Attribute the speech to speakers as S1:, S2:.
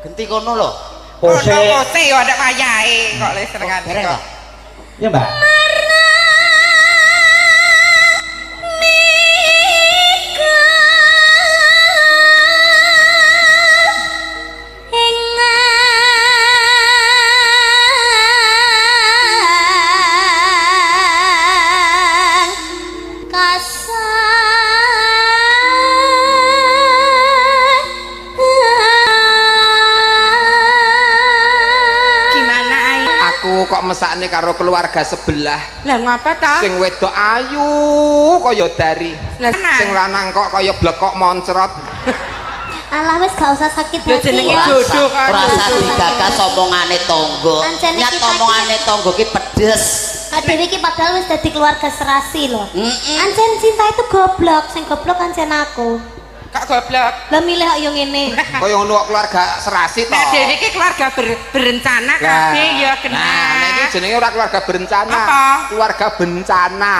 S1: Genti kono lho.
S2: Pose.
S3: Kono pose yo ada wayahe kok le senengane
S1: Dereng
S3: kok.
S1: ta?
S2: Ya, Mbak.
S3: Gimana ae?
S4: Aku kok mesakne karo keluarga sebelah.
S3: Lah ngapa ta?
S4: Sing wedok ayu kaya dari.
S3: Lah
S4: Sing lanang kok kaya blekok moncrot.
S5: Alah wis gak usah sakit
S3: Lho
S5: hati
S3: jenenge
S5: ya.
S3: jodoh kan.
S1: Ora usah digagas omongane tangga.
S5: Ancene
S1: Nyat
S5: kita
S1: omongane tangga ki pedes.
S5: Kak Dewi ki padahal wis dadi keluarga serasi loh.
S1: Heeh.
S5: Ancen cinta itu goblok, sing goblok ancen aku.
S3: Kok goblok.
S5: Lah milih kok yo ngene.
S4: Kaya ngono kok keluarga serasi to.
S3: Nah, dhewe iki keluarga berencana kabeh ya kena.
S4: Nah, nek iki jenenge ora keluarga berencana.
S3: Apa?
S4: Keluarga bencana.